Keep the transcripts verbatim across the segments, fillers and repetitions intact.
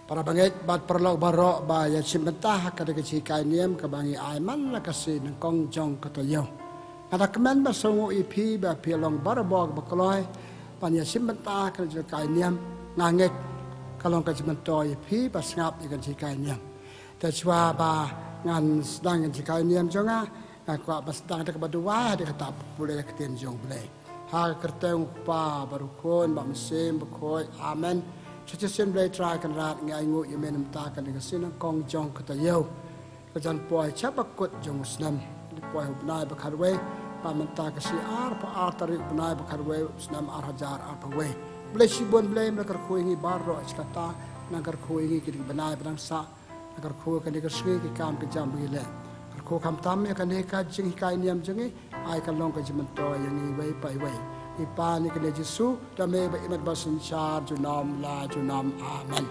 Para bangeit bad paralok baroh ba ïa shim bynta ha kane ka jinghikai niam kaba ngi ai man la ka sngi nyngkong jong ka taïew. Nga da kmen ba sngewnguh ïa phi ba phi long barabor ba kloi ban ïa shim bynta ha kane ka jinghikai niam. Nga ngeit ka long ka jingmyntoi ïa phi ba sngap ïa ka jinghikai niam. Te shuwa ba ngan sdang ïa ka jinghikai niam jong nga, nga kwah ban sdang da kaba duwai ha kata ka pule ka ktien jong U Blei. Ha ka kyrteng U Kpa bad U Khun bad U Mynsiem Bakhuid. Amen. Shisien Blei Trai Kynrad, ngi ainguh ïa me mynta kane ka sngi nyngkong jong ka taïew, ka jan poi sha ba kut jong u snem. Ngi poi ha u bnai ba khatwei, bad mynta ka sngi arphew ar tarik u bnai ba khatwei u snem ar hajar arphew wei. Blei shibun Blei, me la kyrkhu ïa ngi baroh sha kata, nang kyrkhu ïa ngi ki dei ki bnai ba dang sah. Nga kyrkhu kane ka sngi ki kam ki jam ba ngi leh. Kyrkhu khamtam ïa kane ka jinghikai niam jong ngi, ai ka long ka jingmyntoi ïa ngi iwei pa iwei. Ngi pan ïa kane Jisu, da me ba imat ba synshar junom la junom. Amen.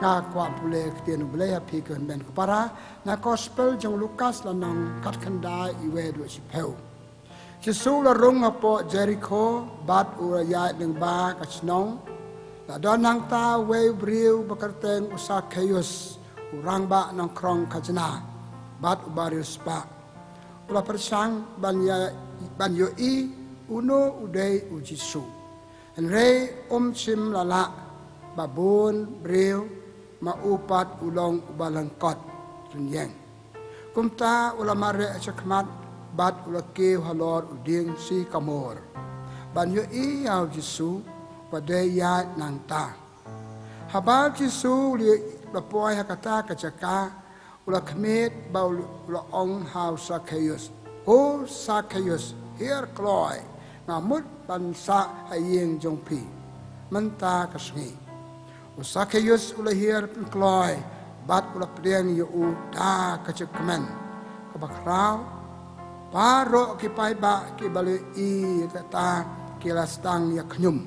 Nga kwah pule ktien U Blei ha phi ko hynmen ko para, na gospel jong u Lukas lynnong khatkhyndai, iwei haduh shiphew. Jisu u la rung hapoh Jerikho, bad u la ïaid lyngba ka shnong. La don hangta uwei u briew ba kyrteng u Sakheus, u rangbah nongkhrong khajna, bad uba riewspah. U la pyrshang ban ïa, ban ïohi uno u dei u Jisu. Hynrei um shym la lah, ba bun briew, ma u pat u long uba lyngkot rynïeng. Kumta u la mareh shakhmat, bad u la kiew halor u dieng sikamor, ban ïohi ïa u Jisu, uba dei ïaid nangta. Haba u Jisu u la poi ha kata ka jaka, u la khmied bad u la ong ha u Sakheus, "Ho Sakheus, hiar kloi, nga mut ban sah ha ïing jong phi mynta ka sngi." U Sakheus u la hiar kloi, bad u la pdiang ïa u da ka jingkmen kaba khraw. Baroh ki paidbah kiba la ïohi ïa kata ki la sdang ïa khñium.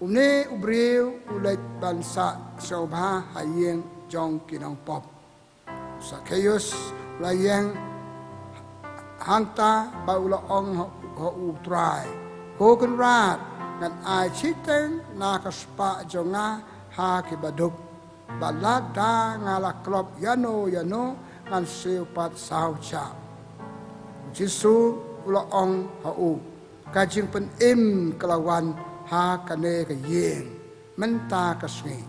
Une u briew u leit ban sah sngewbha ha ïing jong ki nongpop. U Sakheus u la ïeng hangta bad u la ong ha, ha u Trai, "Ko Kynrad, ngan ai shiteng na ka spah jong nga ha ki baduk, bad lada nga la klop ïano ïano, ngan siew pat saw shah." U Jisu u la ong ha u, "Ka jingpynim ka la wan ha kane ka ïing mynta ka sngi.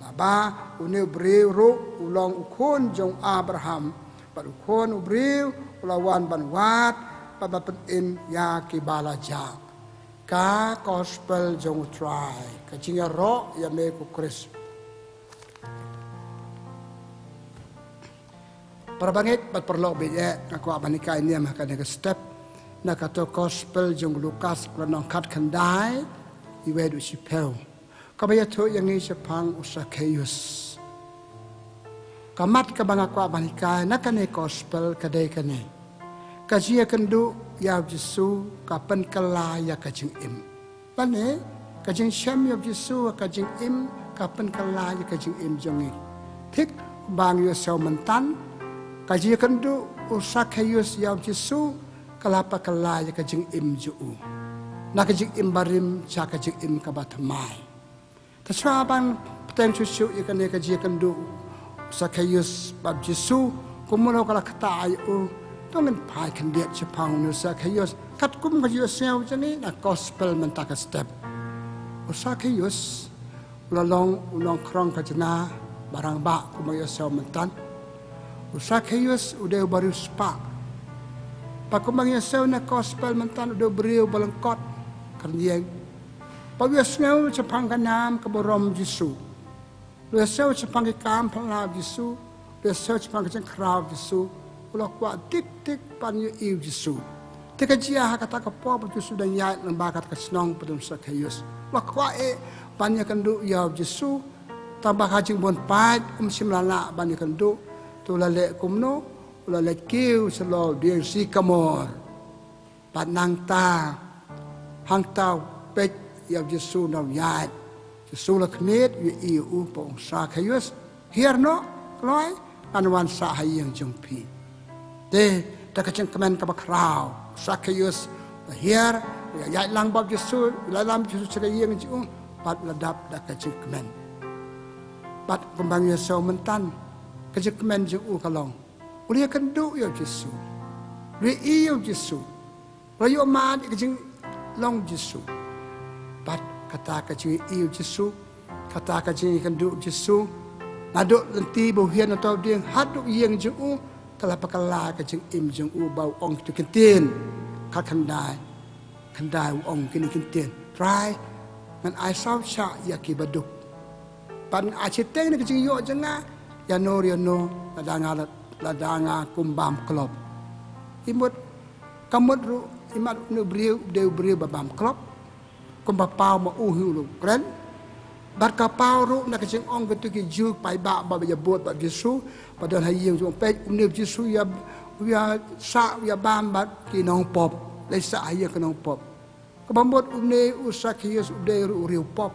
Naba une u briew ruh u long u khun jong u Abraham, bad u Khun u briew u la wan ban wad bad ban pynim ïa kiba la jah." Ka gospel jong u Trai. Ka jingïaroh ïa me ko Khrist. Para bangeit bad paralok baieit, nga kwah ban hikai niam ha kane ka step na kato gospel jong u Lukas, lynnong khatkhyndai, iwei haduh shiphew, kaba ïathuh ïa ngi shaphang u Sakheus. Ka mat kaba nga kwah ban hikai na kane gospel ka dei kane: ka jingïakynduh ïa u Jisu ka pynkylla ïa ka jingim. Lane, ka jingshem ïa u Jisu ha ka jingim ka pynkylla ïa ka jingim jong ngi. Thik ba ngi ïohsngew mynta, ka jingïakynduh u Sakheus ïa u Jisu ka la pynkylla ïa ka jingim jong u, na ka jingim barim sha ka jingim kaba thymmai. Te shuwa ban bteng shuh shuh ïa kane ka jingïakynduh u Sakheus bad u Jisu, kumno ka la ktah ïa u, to ngin phai khyndiat shaphang une u Sakheus katkum ka jingïohsngew jong ngi na gospel mynta ka step. U Sakheus u la long u nongkhrong khajna ba rangbah, kumba ngi ïohsngew mynta. U Sakheus u dei uba riewspah. Bad kumba ngi ïohsngew na gospel mynta, u dei u briew ba lyngkot ka rynïeng. Bad u ïohsngew shaphang ka nam ka burom Jisu. U ïohsngew shaphang ki kam phylla Jisu. U ïohsngew shaphang ka jingkhraw Jisu. U la kwah dik dik ban ïohi u Jisu. Te ka jia ha kata ka por ba u Jisu u dang ïaid lyngba kata ka shnong, ba don u Sakheus. U la kwah eh ban ïakynduh ïa u Jisu. Tangba ka jingbun paid, um shym la lah ban ïakynduh. Te u la leh kumno? U la leit kiew shalor u dieng sikamor. Bad nangta, hangta u peit ïa u Jisu na u ïaid. Jisu u la khmied, u ïohi ïa u, bad u ong, "Sakheus, hiar noh kloi, ngan wan sah ha ïing jong phi." Te da ka jingkmen kaba khraw, u Sakheus u la hiar, u la ïaid lang bad u Jisu, u la ïalam u Jisu sha ka ïing jong u, bad u la dap da ka jingkmen. Bad kumba ngi ïohsngew myntan, ka jingkmen jong u ka long, u la ïakynduh ïa u Jisu, u la ïohi ïa u Jisu, u la ïohmad ïa ka jinglong Jisu. Bad kata ka jingïohi ïa u Jisu, kata ka jingïakynduh u Jisu, naduh lynti ba u hiar na uta u dieng haduh ïing jong u, ka la pynkylla ka jingim jong u ba u ong kito ki ktien. Khatkhyndai, khyndai u ong kine ki ktien: Trai, ngan ai saw shah ïa ki baduk. Bad ngan ai shiteng na ka jingïoh jong nga ïa no ïa no, lada nga, lada nga kum bam klop. I mut, ka mut ruh, imat une u briew u dei u briew ba bam klop. Kumba paw ma u hi u la kren. Bad ka paw ruh na ka jingong kito ki Jiw paidbah ba ïabud bad Jisu, ba don ha ïing jong u, peit, une u Jisu ïa, ïa sah ïa bam bad ki nongpop. Leit sah ha ïing ki nongpop. Kaba mut une u Sakhaios u dei ruh u riew pop.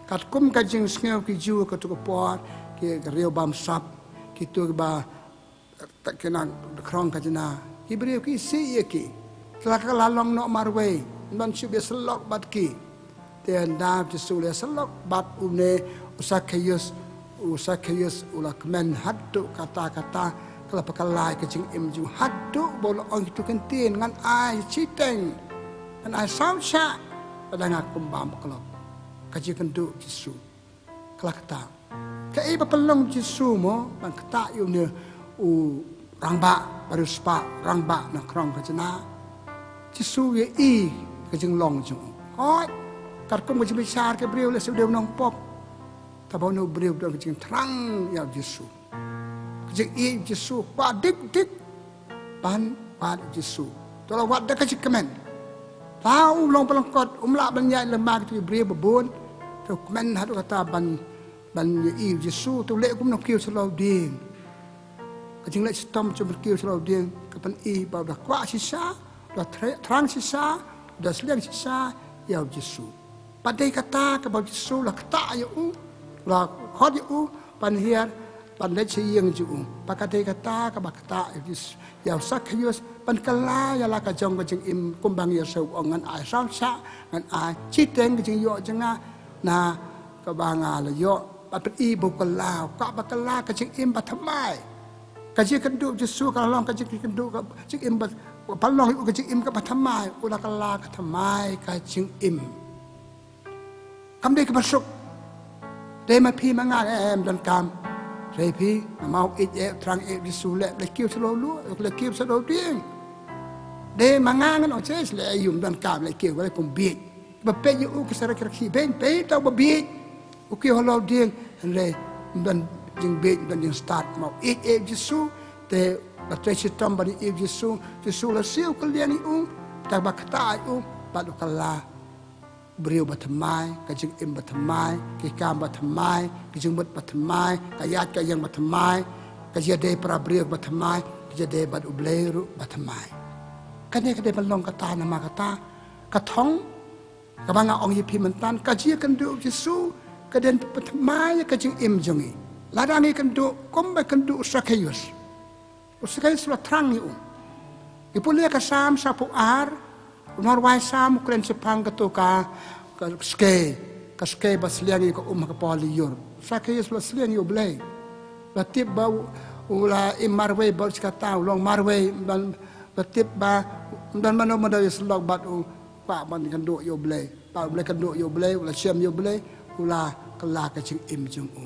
Katkum ka jingsngew ki Jiw kato ka por, ki riew bamsap, kito kiba, ki nang khrong khajna, ki briew ki isih ïa ki. Te la ka la long noh marwei, ym don shuh ba ïasyllok bad ki. Te ynda u Jisu u la ïasyllok bad une u Sakhaios, u Sakhaios u la kmen haduh katta katta, ka la pynkylla ïa ka jingim jong u haduh ba u la ong kito ki ktien: Ngan ai shiteng, ngan ai saw shah, lada nga kum bam klop. Ka jingïakynduh u Jisu ka la ktah. Kaei ba pynlong u Jisu mo ban ktah ïa une u rangbah bariewspah, rangbah na khrong khajna? Jisu u ïohi ka jinglong jong u. Hooid, katkum ka jingbishar ki briew lehse u dei u nongpop, tangba une u briew u don ka jingthrang ïa u Jisu. Ka jingïeit u Jisu, kwah dik dik ban wad ïa u Jisu. Te u la wad da ka jingkmen. Te u long ba lyngkot, um lah ban ïaid lem bad kito ki briew ba bun. Te u kmen haduh katta ban, ban ïohi ïa u Jisu, te u leh kum u nongkiew sha la u dieng. Ka jingleh shitom jong u nongkiew sha la u dieng ka pyni ba u da kwah shisha, u da thre-, thrang shisha, u da sliang shisha ïa u Jisu. Bad dei kata kaba u Jisu u la ktah ïa u, u la khot ïa u ban hiar, ban leit sha ïing jong u. Bad ka dei kata kaba ktah ïa u Jisu, ïa u Sakhaios, ban kylla ïa la ka jong ka jingim, kumba ngi ïohsngew u ong: Ngan ai saw shah, ngan ai shiteng ka jingïoh jong nga na kaba nga la ïoh. Bad pyni ba u kylla, u kwah ba kylla ka jingim bathymmai. Ka jingïakynduh u Jisu ka la long ka jingïakynduh ka jingim ba, ba long ïa u ka jingim kaba thymmai, u la kylla ka thymmai ka jingim. Kam dei kaba suk. Dei ma phi ma nga, em, ym donkam. Hynrei phi, namar u ïeit eh, u thrang eh u Jisu, leh, leh kiew sha la u, leh kiew sha la u dieng. Dei ma nga ngan ong, shisha, leh aïu, ym donkam, leh kiew, leh kum bieit. Ba peit ïa u ki sarong ki rakhi beiñ, peit uta uba bieit. U kiew ha la u dieng, hynrei ym don jingbieit, ym don jingstad, namar u ïeit eh u Jisu, te u la trei shitom ban ïohi ïa u Jisu, u Jisu u la siew kylliang ïa u, te ba ktah ïa u, bad u kylla u briew bathymmai, ka jingim bathymmai, ki kam bathymmai, ki jingmut bathymmai, ka ïaid ka ïeng bathymmai, ka jingïadei para briew bathymmai, ka jingïadei bad U Blei ruh bathymmai. Kane ka dei ban long kata, namar kata ka thong kaba nga ong ïa phi mynta, ka jingïakynduh u Jisu ka dei ban pynthymmai ïa ka jingim jong ngi. Lada ngi ïakynduh kumba ïakynduh u Sakhaios. U Sakhaios u la thrang ïa u. Ngi pule ka Salm sawphew ar, u nongrwai Salm u kren shaphang kato ka, ka skei, ka skei ba sliang ïa ka um ha ka por lyiur. U Sakhaios u la sliang ïa U Blei. U la tip ba u, u la im marwei, ba u shikata, u long marwei, ym don, u la tip ba ym don mano mano ïasyllok bad u, kwah ban kynduh ïa U Blei. Bad U Blei, kynduh ïa U Blei, u la shem ïa U Blei, u la kylla ka jingim jong u.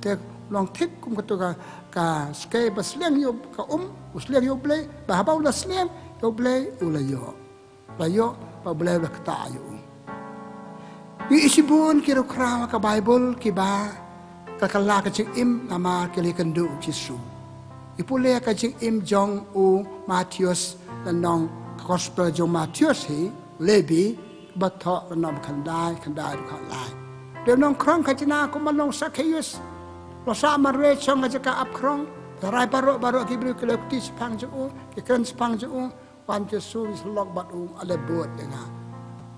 Te u long thik kum kato ka, ka skei ba sliang ïa u, ka um, u sliang ïa U Blei, ba haba u la sliang ïa U Blei, u la ïoh. U la ïoh, ba U Blei u la ktah ïa u. Ngi ïohi shibun ki riewkhraw ha ka Baibl kiba ka kylla ka jingim namar ki la ïakynduh u Jisu. Ngi pule ka jingim jong u Mathaios, lynnong ka Gospel jong u Mathaios hi, Lebi, bad thoh lynnong ba khyndai, khyndai haduh khatlai. Dei u nongkhrong khajna kumba long u Sakhaios. U la sah marwei shong ha jaka ap khrong. Tharai baroh baroh ki briew ki la kti shaphang jong u, ki kren shaphang jong u. Wan Jisu, ïasyllok bad u, ale bud ïa nga.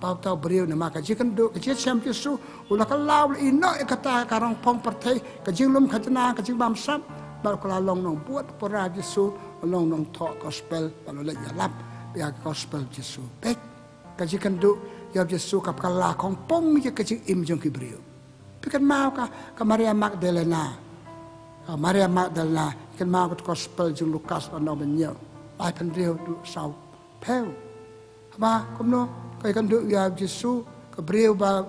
Bad uta u briew namar ka jingkynduh, ka jingshem Jisu, u la kylla, u la ïehnoh ïa kata ka rong phong pyrthei, ka jinglum khajna, ka jingbamsap, bad u la long nongbud para Jisu, u long nongthoh Gospel, bad u la leit ïalap ïa ka Gospel Jisu. Peit, ka jingkynduh ïa u Jisu ka kylla khongpong ïa ka jingim jong ki briew. Phi kynmaw ka, ka Maria Magdalena. Ka Maria Magdalena, phi kynmaw ka gospel jong Lukas lynnong ba hynñiew, laiphew hynriew haduh sawphew. Haba kumno ka ïakynduh ïa u Jisu, ka briew ba,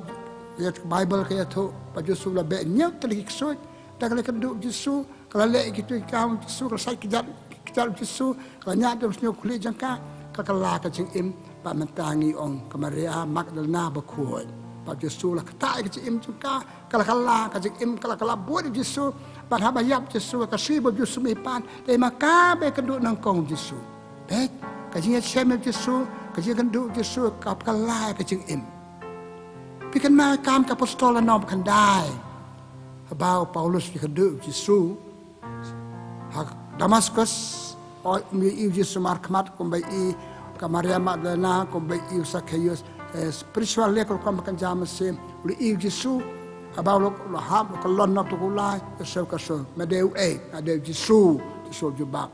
ïa ka Baibl ka ïathuh ba u Jisu u la beh hynñiew tylli ki ksuid. Da ka la ïakynduh u Jisu, ka la leh ïa kitu ki kam u Jisu, ka la sait kjat, kjat u Jisu, ka la ñiah da u shñiuh khlieh jong ka, ka la kylla ka jingim. Bad mynta ngi ong ka Maria Magdalena bakhuid, ba u Jisu u la ktah ïa ka jingim jong ka, ka la kylla ka jingim, ka la, ka la bud ïa u Jisu. Bad haba ïap u Jisu, ka sngew ba u Jisu mih pat, te ma ka ba ïakynduh nyngkong u Jisu. Bad ka jingïashem ïa u Jisu, ka jingïakynduh u Jisu, ka kylla ïa ka jingim. Phi kynmaw kam ki apostol lynnong ba khyndai. Haba u Paulus u ïakynduh ïa u Jisu ha Damaskus, u ïohi ïa u Jisu markhmat, kumba ïohi ka Maria Magdalena, kumba ïohi u Sakhaios, eh, spiritual leh ka rukom ba kynja mynsiem, u la ïohi ïa u Jisu. Haba u la, u la hap, u la kyllon na utu u kulai, u la shu, u la shu, me dei uei? Nga dei u Jisu. U Jisu u jubab.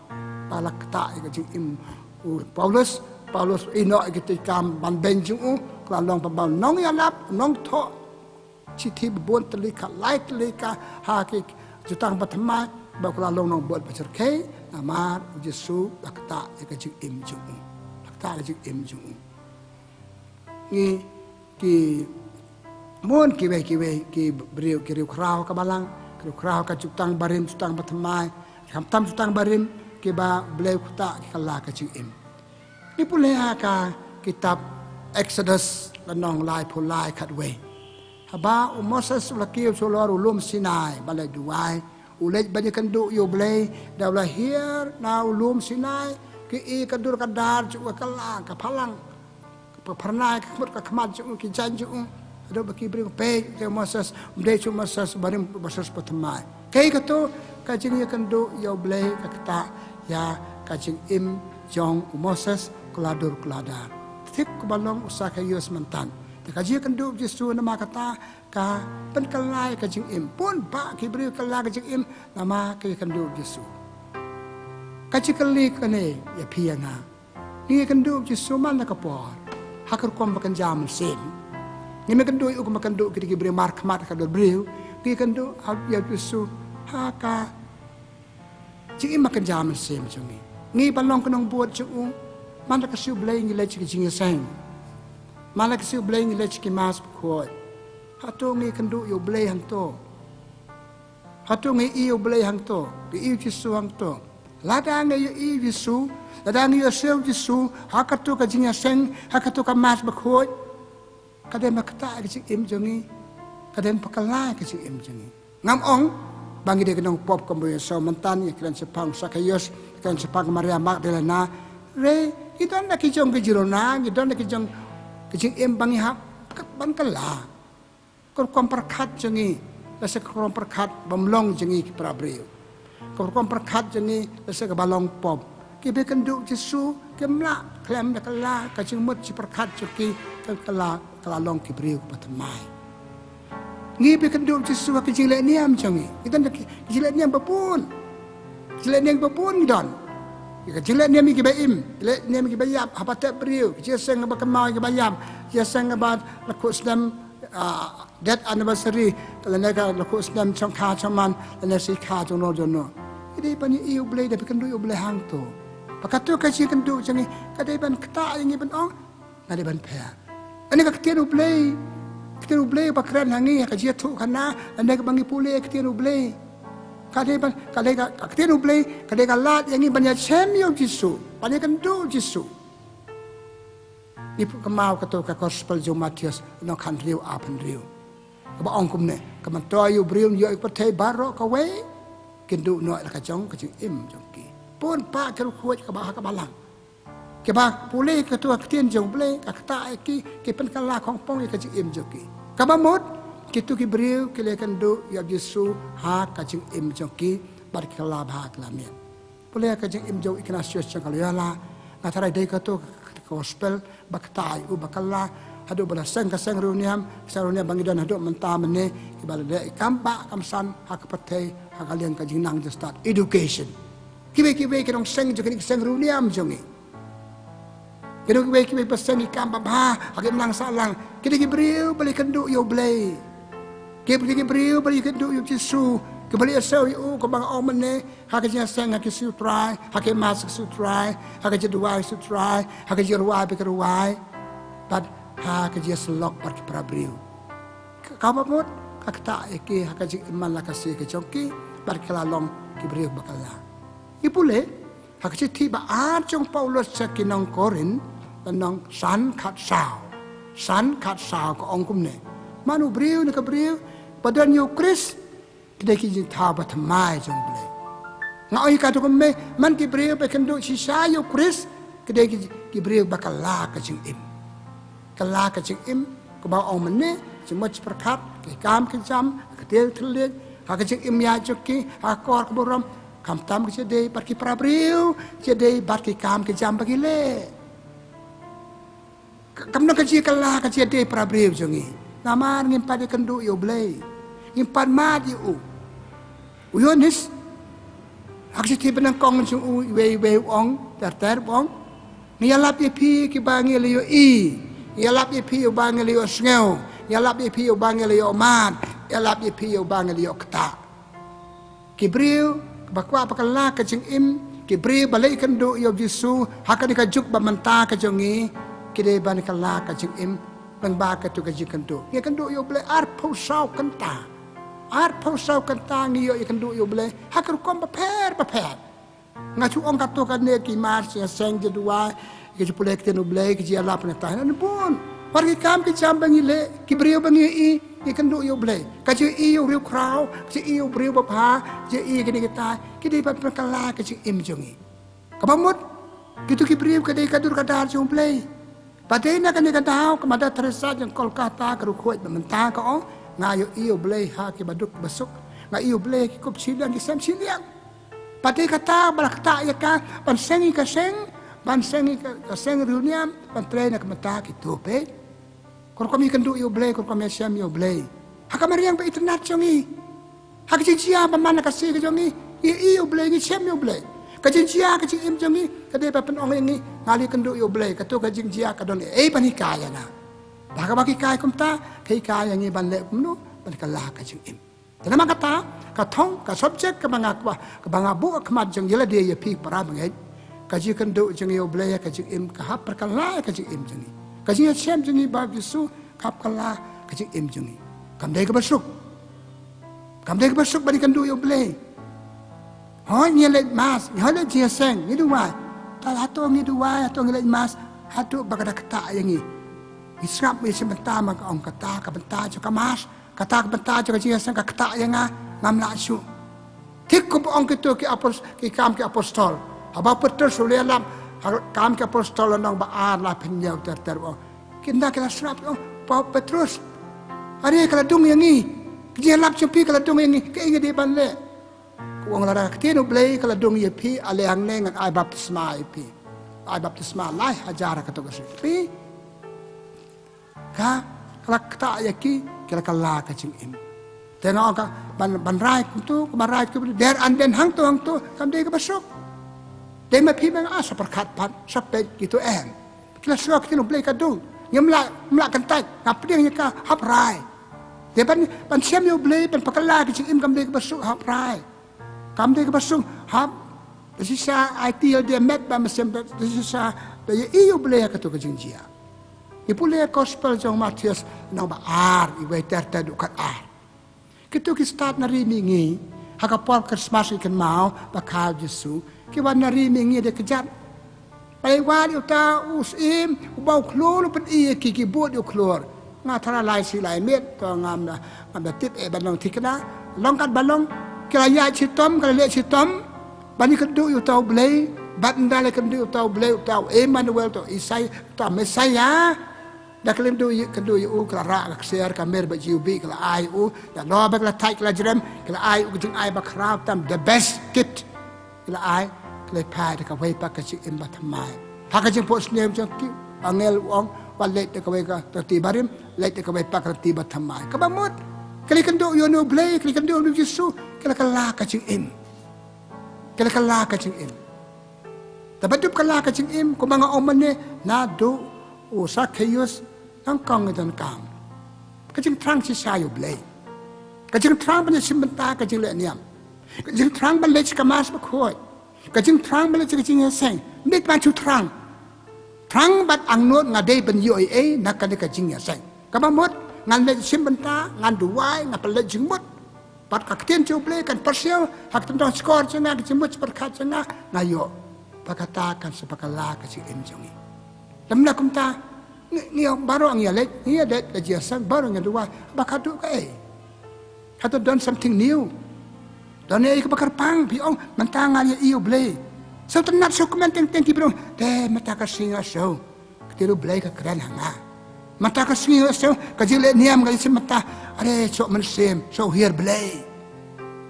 Bad la ktah ïa ka jingim u Paulus, Paulus u ïehnoh ïa kita ki kam banbeiñ jong u, ka la long pynban u nongïalap, u nongthoh shithi babun tylli ka, lai tylli ka, ha ki jutang bathymmai, bad ka la long nongbud bashyrkhei, namar u Jisu u la ktah ïa ka jingim jong u. La ktah ïa ka jingim jong u. Ngi, ki, bun kiwei kiwei ki briew, ki riewkhraw ka balang, ki riewkhraw ka jutang barim, jutang bathymmai, khamtam jutang barim, kiba U Blei u ktah, ki kylla ka jingim. Ngi pule ha ka kitab Exodus lynnong laiphew lai khatwei. Haba u Moses u la kiew shalor u lum Sinai ban leit duwai, u leit ban ïakynduh ïa U Blei, da u la hiar na u lum Sinai, ki i ka dur ka dar jong u, ka kylla, ka phalang, ka phyrnai, ka khmut ka khmat jong u, ki jaiñ jong u. Haduh ba ki briew ki peit ïa u Moses, ym dei shuh u Moses barim, u Moses bathymmai. Kaei kata, ka jingïakynduh ïa U Blei ka ktah ïa ka jingim jong u Moses, ka la dur ka la dar. Thik kumba long u Sakhaios mynta. Te ka jingïakynduh u Jisu namar kata ka pynkylla ïa ka jingim. Bun bah ki briew kylla ka jingim namar ka ïakynduh u Jisu. Ka jingkylli kane ïa phi ïa nga. Ngi ïakynduh u Jisu man la ka por ha ka rukom ba kynja mynsiem? Ngim ïakynduh ïa u kumba kynduh kita ki briew markhmat ka dur briew. Ngi ïakynduh ha, ïa u Jisu ha ka jingim ba kynja mynsiem jong ngi. Ngi ba long ki nongbud jong u, man la ka sngi U Blei ngi leit sha ka jingïaseng. Man la ka sngi U Blei ngi leit sha ki Mass bakhuid. Hato ngi ïakynduh ïa U Blei hangto? Hato ngi ïohi ïa U Blei hangto, ngi ïohi ïa u Jisu hangto? Lada ngi ïohi ïa u Jisu, lada ngi ïohsngew ïa u Jisu ha kato ka jingïaseng, ha kato ka Mass bakhuid, ka dei ban ktah ïa ka jingim jong ngi, ka dei ban pynkylla ïa ka jingim jong ngi. Ngam ong ba ngi dei ki nongpop kumba u Esau mynta, ngi kren shaphang u Sakhaios, kren shaphang ka Maria Magdalena. Hynrei ngi don da ki jong ki jingruna, ngi don da ki jong ki jingim ba ngi hap ban kylla. Ka rukom pyrkhat jong ngi, lehse ka rukom pyrkhat bym long jong ngi ki para briew. Ka rukom pyrkhat jong ngi, lehse kaba long pop. Kiba ïakynduh u Jisu kim lah khlem da kylla ka jingmut jingpyrkhat jong ki, ka kylla, ka la long ki briew kiba thymmai. Ngi ba ïakynduh u Jisu ha ki jingleh niam jong ngi, ngi don da ki jingleh niam babun. Jingleh niam babun ngi don. Ki jingleh niam ïa kiba im, leh niam ïa kiba ïap, haba tep briew, ki jingïaseng ba kynmaw ïa kiba ïap, jingïaseng ba la khuh snem, ah, death anniversary, lane ka la khuh snem chong kha chong man, lane shi kha jong no jong no. Ka dei ban ïohi ïa U Blei, da ba ïakynduh ïa U Blei hangto. Ba kato ka jingïakynduh jong ngi ka dei ban ktah ïa ngi ban ong, nga dei ban pher. Lane ka ktien U Blei, ktien U Blei ba kren ha ngi ha ka jingïathuhkhana, lane kaba ngi pule ïa ka ktien U Blei. Ka dei ban, ka dei ka, ka ktien U Blei ka dei ka lad ïa ngi ban ïashem ïa u Jisu, ban ïakynduh u Jisu. Ngi kynmaw kato ka gospel jong u Mathaios lynnong khathynriew, arphew hynriew, kaba ong kumne: Ka myntoi u briew un ïoh ïa ka pyrthei baroh kawei, kin duh noh ïa la ka jong ka jingim jong ki. Bun bah ki riewkhuid kaba ha ka balang, kiba pule ïa kato ka ktien jong U Blei, ka ktah ïa ki, ki pynkylla khongpong ïa ka jingim jong ki. Kaba mut, kito ki briew ki la ïakynduh ïa u Jisu ha ka jingim jong ki, bad ki kylla bha, ki la miat. Pule ïa ka jingim jong u Ignatius jong ka Loyola, nga tharai dei kato ka gospel ba ktah ïa u, ba kylla, haduh ba la seng ka seng riewniam, seng riewniam ba ngi don haduh mynta mynne, kiba la leh ïa ki kam bah kam san ha ka pyrthei, ha ka liang ka jingnang jingstad, education. Kiwei kiwei ki nongseng jong kine ki seng riewniam jong ngi, kine kiwei kiwei ba seng ki kam babha ha ki imlang sahlang, ki dei ki briew ba la ïakynduh ïa U Blei. Ki briew, ki briew ba ïakynduh ïa u Jisu, kiba la ïasew ïa u, kumba nga ong mynne, ha ka jingïaseng ha ki sngi U Trai, ha ki mass ki sngi U Trai, ha ka jingduwai ki sngi U Trai, ha ka jingrwai ba ki rwai, bad ha ka jingïasyllok bad ki para briew. Ka, kaba mut, ka ktah ïa ki ha ka jingim man la ka sngi ka jong ki, bad ki la long ki briew ba kylla. Ngi pule ha ka shithi ba ar jong u Paulus sha ki nong Korinth, lynnong san khatsaw. San khatsaw ka ong kumne: Man u briew ne ka briew ba don ïa u Khrist, ki dei ki jingthaw bathymmai jong U Blei. Nga ong ïa ka tu kumne, man ki briew ba kynduh shisha ïa u Khrist, ki dei ki, ki briew ba kylla ka jingim. Kylla ka jingim, kumba ong mynne, jingmut jingpyrkhat, ki kam ki jam, ka ktien thylliej, ha ka jingim ïa jong ki, ha ka kor ka burom, khamtam ka jingïadei bad ki para briew, jingïadei bad ki kam ki jam ba ki leh. Ka, kam don ka jingkylla ka jingïadei para briew jong ngi. Namar ngim pat ïakynduh ïa U Blei. Ngim pat mad ïa u. U Ïoannis, ha ka shithi ba nyngkong jong u, iwei iwei u ong, ter ter u ong: Ngi ïalap ïa phi kiba ngi la ïohi. Ngi ïalap ïa phi ïa uba ngi la ïohsngew. Ngi ïalap ïa phi ïa uba ngi la ïohmad. Ngi ïalap ïa phi ïa uba ngi la ïohktah. Ki briew ba kwah ba kylla ka jingim, ki briew ba la ïakynduh ïa u Jisu ha kane ka juk ba mynta ka jong ngi, ki dei ban kylla ka jingim lyngba katu ka jingkynduh. Ngi ïakynduh ïa U Blei arphew saw kynta. Arphew saw kynta ngi ïoh ïakynduh ïa U Blei ha ki rukom bapher bapher. Nga shu ong katto katne ki mass, jingïaseng, jingduwai, ki jingpule ktien U Blei, ki jingïalap, nangta hynnin bun. Wat ki kam ki jam ba ngi leh, ki briew ba ngi ïohi, ngi ïakynduh ïa U Blei. Ka jingïohi ïa u riewkhraw, ka jingïohi ïa u briew babha, ka jingïohi ïa kine kita, ki dei ban pynkylla ka jingim jong ngi. Kaba mut, kito ki briew ka dei ka dur ka dar jong U Blei. Ba dei na kane ka daw ka Mother Teresa jong Kolkata, ka riewkhuid ba mynta, ka ong: Nga ïohi ïa U Blei ha ki baduk basuk. Nga ïohi ïa U Blei ha ki kup shiliang, ki sem shiliang. Ba dei kata ba la ktah ïa ka ban seng ïa ka seng, ban seng ïa ka, ka seng riewniam, ban trei na ka bynta kito, peit. Ka rukom ïakynduh ïa U Blei, ka rukom ïashem ïa U Blei ha ka mariang ba itynnad jong ngi. Ha ka jingjia ba man la ka sngi ka jong ngi, ngi ïohi ïa U Blei, ngi shem ïa U Blei. Ka jingjia ka jingim jong ngi ka dei ban pynong ïa ngi, nga la ïakynduh ïa U Blei, kato ka jingjia ka don ei ei ban hikai ïa nga. Ba haba ki kai kumta, ka hikai ïa ngi ban leh kumno, ban kylla ka jingim. Te namar kata, ka thong, ka subject kaba nga kwah, kaba nga buh ha khmat jong ïa lade, ïa phi para bangeit, ka jingïakynduh jong ngi ïa U Blei ha ka jingim, ka hap pyrkylla ïa ka jingim jong ngi. Ka jingïashem jong ngi bad U Jisu, ka hap kylla ka jingim jong ngi. Kam dei kaba suk. Kam dei kaba suk ban ïakynduh ïa U Blei. Hooid, ngi leit mass, ngi leit jingïaseng, ngi duwai. Te hato ngi duwai, hato ngi leit mass haduh ba ka da ktah ïa ngi? Ngi sngap, ngi sngap bynta, ma ka ong kata ka bynta jong ka mass, kata ka bynta jong ka jingïaseng ka ktah ïa nga, ngam lah shuh. Thik kumba ong kito ki apos-, ki Kam ki Apostol. Haba u Petrus u la ïalap ha Kam ki Apostol lynnong ba ar, la pynïaw ter ter, u ong. Ki nda ki la sngap, ki ong: Pa Petrus, are ka la dung ïa ngi. Ka jingïalap jong phi ka la dung ïa ngi. Kaei ngi dei ban leh? Ka ong: Lada ka ktien U Blei ka la dung ïa phi, ale hangne ngan ai baptisma ïa phi. Ai baptisma lai hajar ha kato ka sngi. Phi, ka, ka la ktah ïa ki, ki la kylla ka jingim. Te nga ong ka, ban, ban rai kumto, ka ban rai kumto, der an den hangto hangto, kam dei kaba suk. Dei ma phi ma nga, sa pyrkhat pat, sa peit kito, em. Ki la sngew ka ktien U Blei ka dung. Ngim lah, ngim lah kyntait, nga pdiang ïa ka, hap rai. Te ban, ban shem ïa U Blei, ban pynkylla ka jingim, kam dei kaba suk, hap rai. Kam dei kaba suk, hap, da shisha aiti ïa lade met ba mynsiem, da shisha da ïohi ïa U Blei ha kato ka jingjia. Ngi pule Gospel jong u Mathaios lynnong ba ar, iwei ter ter haduh khatar. Kito ki stad na ri mihngi, ha ka por Christmas, ki kynmaw ba kha U Jisu, ki wan na ri mihngi da kjat. Ba la wad ïa uta u syiem uba u khlur u pyni ïa ki, ki bud ïa u khlur. Nga tharai lai shi lai miet, to ngam da, ngam da tip eh ban long thikna. Long katba long, ki la ïaid shitom, ki la leh shitom. Ban ïakynduh ïa uta U Blei, bad ynda la ïakynduh ïa uta U Blei, uta u Emmanuel, uta u Isai-, uta u Messiah. Da ka la ïakynduh, kynduh ïa u, ka la rah ka ksiar, ka mir bad jingïohi ka la ai u. Da lor ba ka la thait ka la jrem, ka la ai u ka jingai ba khraw tam, the best gift. Ki la ai, ki la phai da kawei pat ka jingim bathymmai. Ha ka jingphohsniew jong ki, angel u ong, wat leit da kawei ka rynti barim, leit da kawei pat ka rynti bathymmai. Kaba mut, ki la ïakynduh ïa une U Blei, ki la ïakynduh ïa une U Jisu, ki la kylla ka jingim. Ki la kylla ka jingim. Te ba dup kylla ka jingim, kumba nga ong mynne, naduh u Sakkheus nyngkong i donkam. Ka jingthrang shisha ïa U Blei. Ka jingthrang ban ïashim bynta ka jingleh niam. Ka jingthrang ban leit sha ka Mass Bakhuid. Ka jingthrang ban leit sha ka jingïaseng. Ym dei ban shu thrang. Thrang bad angnud nga dei ban ïoh ei ei na kane ka jingïaseng. Kaba mut ngan leit shim bynta, ngan duwai, ngan pynleit jingmut. Bad ka ktien jong U Blei kan pyrshang ha ka tyndong shkor jong nga, ka jingmut jingpyrkhat jong nga, nga ïoh. Ba kata kan sa ba kylla ka jingim jong ngi. Lem na kumta ngi, ngi baroh ngi ïaleit, ngi ïaleit la jingïaseng, baroh ngi duwai, ba ka dei kaei? Hato don something new? Don ei kaba kyrpang? Phi ong mynta nga ïa ïohi U Blei. Sngewtynnat, sngewkmen teng teng ki briew. Te mynta ka sngi nga sngew ka ktien U Blei ka kren ha nga. Mynta ka sngi nga sngew ka jingleh niam ka jingshim bynta. Are, sngewsih mynsiem, sngewsih Blei.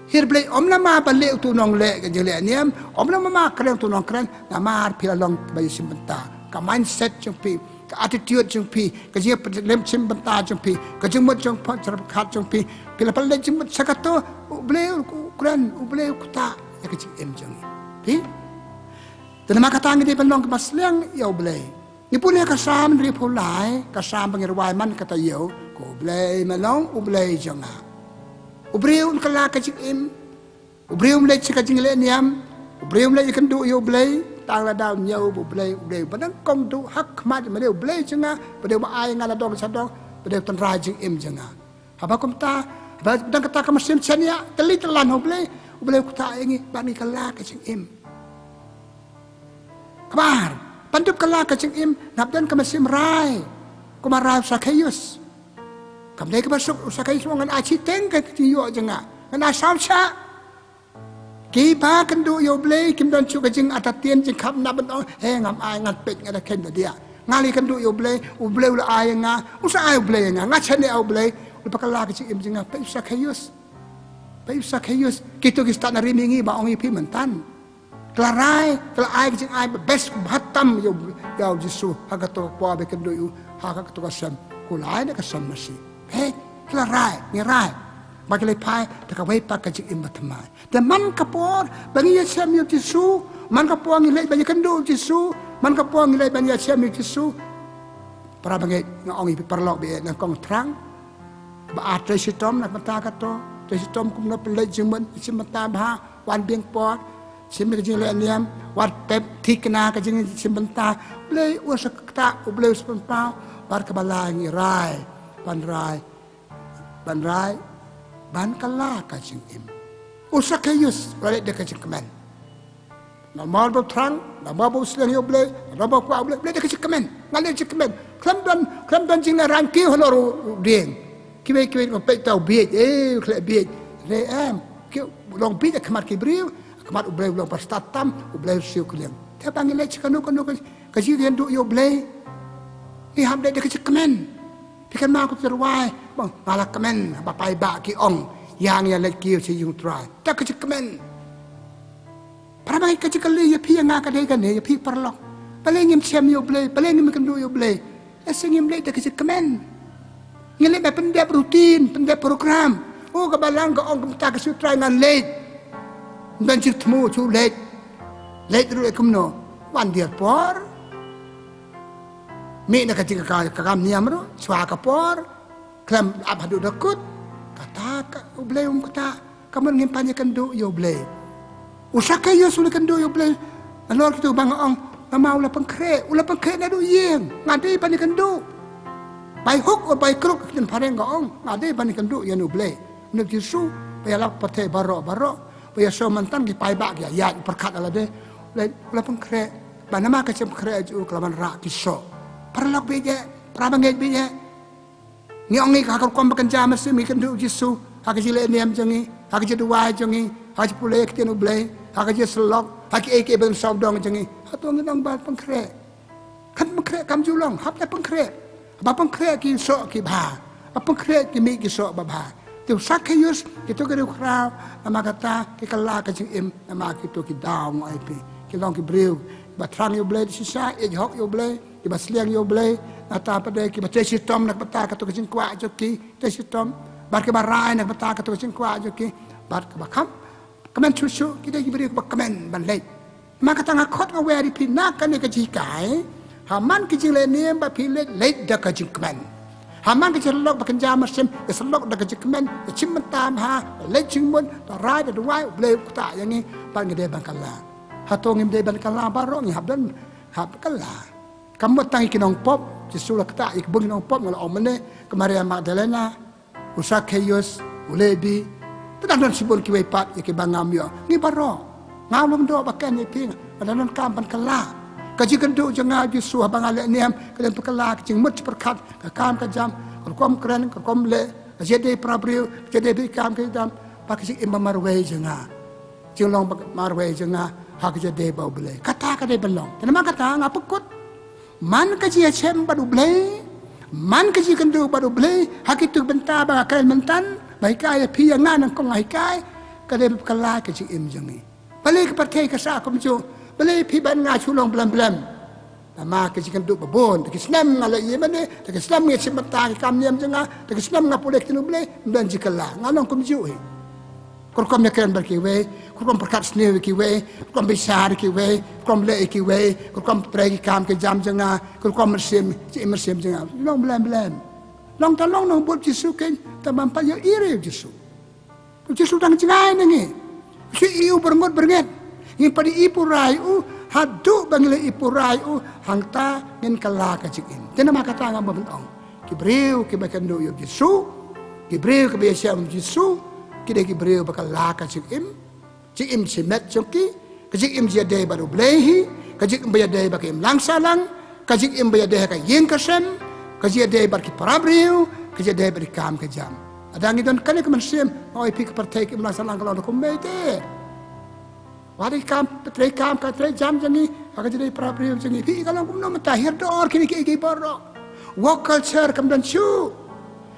Sngewsih Blei, ym namar ba leh utu u nongleh ka jingleh niam, ym namar ba kren utu u nongkren, namar phi la long ba ïashim bynta. Ka mindset jong phi, ka attitude jong phi, ka jingpyllait shim bynta jong phi, ka jingmut jingpyrkhat jong phi, phi la pynleit jingmut sha kato, U Blei u kren, U Blei u ktah ïa ka jingim jong ngi. Phi? Te namar kata ngi dei ban long kiba sliang ïa U Blei. Ngi pule ka Salm hynriewphew lai, ka Salm ba ngi rwai man ka taïew, ko Blei me long U Blei jong nga. U briew un kylla ka jingim, u briew um leit sha ka jingleh niam, u briew um leit ïakynduh ïa U Blei, tang lada u ñiew ba U Blei, U Blei ba nyngkong duh ha khmat, ba dei U Blei jong nga, ba dei uba ai nga la dong sha dong, ba dei u tynrai jingim jong nga. Haba kumta, haba dang kata ka mynsiem shaniah, tylli tyllan ha U Blei, U Blei u ktah ïa ngi, bad ngi kylla ka jingim. Kaba ar, ban dup kylla ka jingim, ngi hap don ka mynsiem rai. Kumba rai u Sakheus. Kam dei kaba suk, u Sakheus u ong ngan ai shiteng ka jingïoh jong nga. Ngan ai saw shah. Kiba kynduh ïa U Blei kim don shuh ka jingartatien, jingkhapnap ban ong, he, ngam ai, ngan peit, nga da kheiñ da diah. Nga la ïakynduh ïa U Blei, U Blei u la ai ïa nga, u sa ai U Blei ïa nga, nga shaniah ha U Blei, u la pynkylla ka jingim jong nga, peit u Sakheus. Peit u Sakheus, kito ki stad na ri mihngi ba ong ïa phi mynta. Ki la rai, ki la ai ka jingai ba best, ba tam ïa u, ïa u Jisu, ha kato ka por ba kynduh ïa u, ha kato ka sem, ko la ai da ka sem masi. He, ki la rai, ngi rai. Ba ki la phai, da kawei pat ka jingim bathymmai. Te man ka por ba ngi ïashem ïa u Jisu, man ka por ngi leit ban ïakynduh ïa u Jisu, man ka por ngi leit ban ïashem ïa u Jisu. Para bangeit, nga ong ïa phi paralok ba ïeit, nyngkong thrang. Ba ar, trei shitom na ka bynta kato, trei shitom kumno pynleit jingmut, shim bynta bha, wan biang por, shim ka jingleh niam, wat pep thikna ka jingshim bynta. Blei u sa ktah, U Blei u sa pynpaw, bad kaba lai ngi rai, ban rai, ban rai, ban kylla ka jingim. U Sakheus u la leit da ka jingkmen. Namar ba u thrang, namar ba u sliang ïa U Blei, namar ba u kwah U Blei, u leit da ka jingkmen. Nga leit da ka jingkmen. Khlem don, khlem don jinglehrain kiew halor u, u dieng. Kiwei kiwei ki ong peit uta u bieit, eh, u khleh bieit. Re em, ki long bieit ha khmat ki briew, ha khmat U Blei u long ba stad tam, U Blei u siew kylliang. Te ba ngi leit sha kano kano ka, ka jingïakynduh ïa U Blei, ngi hap leit da ka jingkmen. Phi kynmaw ka jingïarap, bang, nga la kmen, ba paidbah ki ong, ïa ngi ïa leit kiew sha ïing U Trai. Da ka jingkmen. Para bangeit, ka jingkylli ïa phi ïa nga ka dei kane, ïa phi paralok. Balei ngim shem ïa U Blei, balei ngim ïakynduh ïa U Blei? Lehse ngim leit da ka jingkmen. Ngi leit ban pyndep routine, pyndep program. O, kaba lang ka ong kumta ka shu trai ngan leit. Ban jingthmu shu leit. Leit ruh kumno? Wan dier por. Mih na ka jing ka, ka kam niam ruh, shuwa ka por. Khlem ap haduh da kut. Kata ka U Blei um kata. Ka mut ngim pan ïakynduh ïa U Blei. U Sakheus u la kynduh ïa U Blei. Nalor kito ba nga ong, namar u la pynkhreh, u la pynkhreh naduh ïing. Nga dei ban ïakynduh. By hook or by crook, ka ktien phareng ka ong, nga dei ban ïakynduh ïa U Blei. Une U Jisu, ba ïalap pyrthei baroh baroh. Ba ïasoh mynta ki paidbah ki ïaid pyrkhat ïa lade. U la, u la pynkhreh. Ba namar ka jingpynkhreh jong u ka la wanrah ki soh. Paralok baieit, para bangeit baieit. Ngi ong ngi ha ka rukom ba kynja mynsiem ngi kynduh ïa U Jisu, ha ka jingleh niam jong ngi, ha ka jingduwai jong ngi, ha ka jingpule ïa ka ktien U Blei, ha ka jingïasyllok, ha kiei kiei ba sawdong jong ngi. Hato ngi ong ba pynkhreh? Kan pynkhreh kam ju long, hap leh pynkhreh. Ba pynkhreh ki soh ki bha. Ba pynkhreh ki mih ki soh ba bha. Te u Sakheus, kito ki riewkhraw, namar kata ki kylla ka jingim, namar kito ki daw, nga ong ïa phi. Ki long ki briew ba thrang ïa U Blei da shisha, ïeit hok ïa U Blei. Kiba sliang ïa U Blei, nangta pat de kiba trei shitom na ka bynta kato ka jingkwah jong ki, trei shitom. Bad kiba rai na ka bynta kato ka jingkwah jong ki. Bad kiba kham kmen shuh shuh, ki dei ki briew kiba kmen ban leit. Namar kata nga khot nga wer ïa phi na kane ka jinghikai. Ha man ka jingleh niam ba phi leit, leit da ka jingkmen. Ha man ka jingïasyllok ba kynja mynsiem, ïasyllok da ka jingkmen, ïashim bynta bha, da leit jingmut, da rai, da duwai, U Blei u ktah ïa ngi, bad ngi dei ban kylla. Hato ngim dei ban kylla baroh, ngi hap don, hap kylla. Kam mut tang ïa ki nongpop, Jisu la ktah ïa ki bun ki nongpop, nga la ong mynne, ka Maria Magdalena, u Sakheus, u Lebi, te dang don shibun kiwei pat ïa kiba ngam ïoh. Ngi baroh. Nga long doh ba ken ïa phi, nga dang donkam ban kylla. Ka jingkynduh jong nga ïa u Jisu haba nga leh niam, ka dang pynkylla ka jingmut jingpyrkhat, ka kam ka jam, ka rukom kren, ka rukom leh, ka jingïadei para briew, ka jingïadei bad ki kam ki jam, bad ka jingim ba marwei jong nga. Jinglong ba marwei jong nga ha ka jingïadei bad U Blei. Kata ka dei ban long. Te namar kata nga pynkut. Man ka jingïashem bad U Blei, man ka jingkynduh bad U Blei, ha kito ki bynta ba nga kren mynta, ba hikai ïa phi ïa nga nyngkong nga hikai, ka dei ban pynkylla ka jingim jong ngi. Balei ka pyrthei ka sah kumjuh, balei phi bad nga shu long blem blem. Namar ka jingkynduh ba bun, te ki snem nga leh ïa mane, te ki snem nga ïashim bynta ki kam niam jong nga, te ki snem nga pule ktien U Blei, ym don jingkylla, nga long kumjuh hi. Ka rukom ïakren bad kiwei, ka rukom pyrkhat sniew ïa kiwei, ka rukom bishar ïa kiwei, ka rukom leh ïa kiwei, ka rukom trei ki kam ki jam jong nga, ka rukom mynsiem, jingim mynsiem jong nga. Long blem blem. Long ta long nongbud Jisu kein, te bym pat ïohi ruh ïa u Jisu. U Jisu dang jngai na ngi. Shu ïohi u byrngut byrngit. Ngim pat ïohi pura ïa u, haduh ba ngi la ïohi pura ïa u, hangta ngin kylla ka jingim. Te namar kata nga ban ong. Ki briew kiba kynduh ïa u Jisu, ki briew kiba ïashem ïa u Jisu, ki dei ki briew ba kylla ka jingim, jingim shimet jong ki, ka jingim jingïadei bad U Blei hi, ka jingim ba ïadei bad ka imlang sahlang, ka jingim ba ïadei ha ka ïing ka sem, ka jingïadei bad ki para briew, ka jingïadei bad ki kam ka jam. Lada ngi don kane ka mynsiem, nga ong ïa phi ka pyrthei ka imlang sahlang ka long da kumne te. Wat ïa kam, trei kam, ka trei jam jong ngi, ha ka jingïadei para briew jong ngi. Phi ka long kumno mynta, hiar dor kine kiei kiei baroh. Woke culture kam don shuh.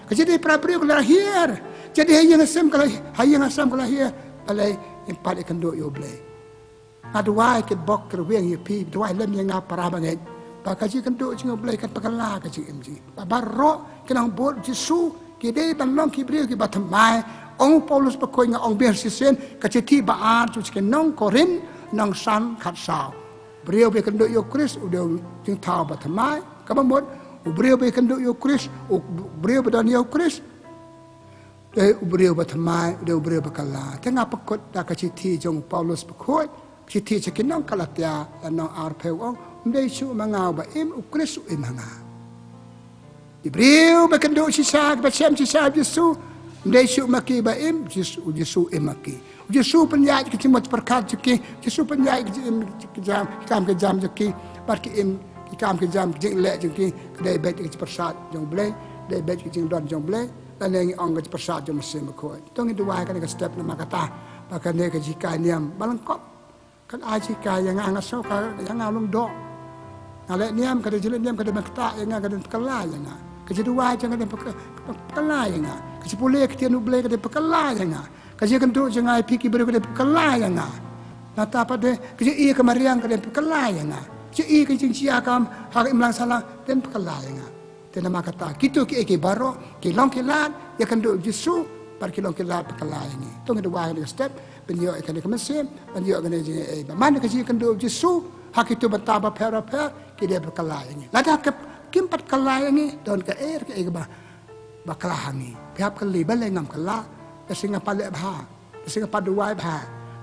Ka jingïadei para briew ka la hiar. Jingïadei ha ïing ha sem ka la, ha ïing ha sem ka la hiar. Balei? Ngim pat ïakynduh ïa U Blei. Nga duwai kitbok kitrwiang ïa phi, duwai lem ïa nga para bangeit. Ba ka jingkynduh jong U Blei kan pynkylla ka jingim jong ngi. Ba baroh ki nongbud Jisu, ki dei ban long ki briew kiba thymmai. Ong u Paulus bakhuid, nga ong biang shisien, ka shithi ba ar jong ki nong Korinth, lynnong san, khatsaw. Briew ba ïakynduh ïa u Khrist, u dei u jingthaw ba thymmai. Kaba mut, u briew ba ïakynduh ïa u Khrist, u briew ba don ïa u Khrist, dei u briew ba thymmai, dei u briew ba kylla. Te nga pynkut da ka shithi jong u Paulus bakhuid, shithi sha ki nong Galatia, lynnong arphew, ong, ym dei shuh ma nga uba im, u Khrist u im ha nga. Ki briew ba kynduh shisha, kiba shem shisha ïa u Jisu, ym dei shuh ma ki ba im, Jisu, u Jisu u im ha ki. U Jisu u pynïaid ka jingmut jingpyrkhat jong ki, u Jisu u pynïaid ka jingim, ki jam, ki kam ki jam jong ki, bad ki im, ki kam ki jam, ki jingleh jong ki, ka dei beit ka jingpyrsad jong U Blei, dei beit ka jingdon jong U Blei, lane ngi ong ka jingpyrsad jong u Mynsiem Bakhuid. To ngin duwai kane ka step namar kata, ba kane ka jinghikai niam ba lyngkot kan ai jinghikai ïa nga, nga sngew ka ïa nga long doh. Nga leh niam, ka dei jingleh niam, ka dei ban ktah ïa nga, ka dei ban pynkylla ïa nga. Ka jingduwai jong nga ka dei ban pynkylla ïa nga. Ka jingpule ktien U Blei ka dei ban pynkylla ïa nga. Ka jingkynduh jong nga ïa phi ki briew ka dei ban pynkylla ïa nga. Nangta pat de, ka jingïohi ka mariang ka dei ban pynkylla ïa nga. Ka jingïohi ka jingjia kam ha ka imlang sahlang ka dei ban pynkylla ïa nga. Te namar kata, kito kiei kiei baroh, ki long ki lad ïakynduh ïa u Jisu, bad ki long ki lad pynkylla ïa ngi. To ngin duwai kane ka step, ban ïoh ïa kane ka mynsiem, ban ïoh ïa kane ka jingaiei. Ba man ka jingïakynduh ïa u Jisu ha kito ki bynta bapher bapher, ki dei ban pynkylla ïa ngi. Lada kim pat kylla ïa ngi, don kaei kaei kaba, ba kylla ha ngi. Phi hap kylli, balei ngam kylla? Lashai ngam pat leh bha. Lashai ngam pat duwai bha,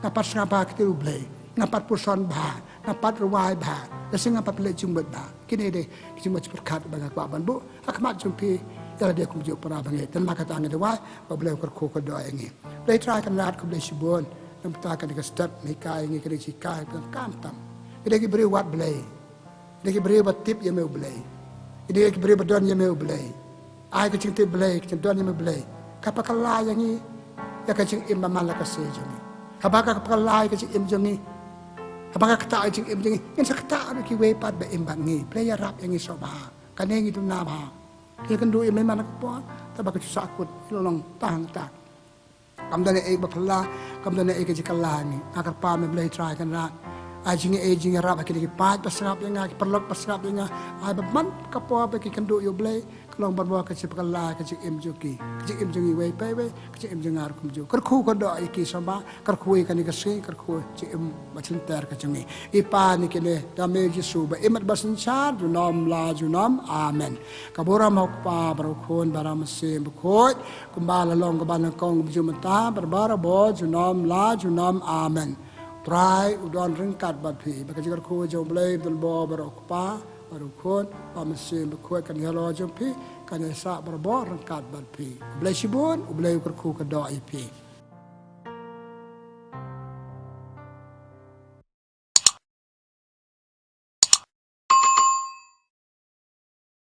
ngam pat sngap bha ktien U Blei, ngam pat puson bha, ngam pat rwai bha, lashai ngam pat pynleit jingmut bha. Kine dei ki jingmut jingpyrkhat ba nga kwah ban buh ha khmat jong phi, ïa lade kumjuh para bangeit. Te namar kata nga duwai ba U Blei u kyrkhu kyrdoh ïa ngi. Blei Trai Kynrad, khublei shibun namar kata kane ka step, me hikai ïa ngi kane ka jinghikai kaba khamtam. Ngi dei ki briew wad Blei. Ngi dei ki briew ba tip ïa me U Blei. Ngi dei ki briew ba don ïa me U Blei. Ai ka jingtip Blei, ka jingdon ïa me U Blei, ka pynkylla ïa ngi ïa ka jingim ba man la ka sngi jong ngi. Haba ka pynkylla ïa ka jingim jong ngi, haba ka ktah ïa ka jingim jong ngi, ngin sa ktah ruh ïa kiwei pat ba im bad ngi. Blei ïarap ïa ngi shuh bha. Kane ngi duna bha. Ïakynduh ïa me man la ka por, te ba ka ju sahkut, ngi long tang tang. Kam don ei ei ba phylla, kam don ei ei ka jingkylla ïa ngi. Nga kyrpad, me Blei Trai Kynrad, Ai jingïarap ha kine ki paid ba sngap ïa nga, ki paralok ba sngap ïa nga. Ai ba man ka por ba ki kynduh ïa U Blei, ka long ban wan ka jingpyllait ka jingim jong ki, ka jingim jong ngi wei pa wei, ka jingim jong nga ruh kumjuh. Kyrkhu ka doh ïa ki sngewbha, kyrkhu ïa kane ka sngi, kyrkhu jingim ba shynter ka jong ngi. I Pa, ïa kine da me Jisu ba im bad ba synshar junom la junom. Amen. Ka burom ha U Kpa bad U Khun bad U Mynsiem Bakhuid, kumba la long kaba nyngkong, kumjuh mynta bad barabor junom la junom. Amen. Trai u don ryngkat bad phi. Ba ka jingkyrkhu jong U Blei ba don bor baroh, U Kpa bad U Khun bad U Mynsiem Bakhuid, kan ïa halor jong phi, kan ïa sah barabor ryngkat bad phi. U Blei shibun, U Blei u kyrkhu ka doh ïa phi.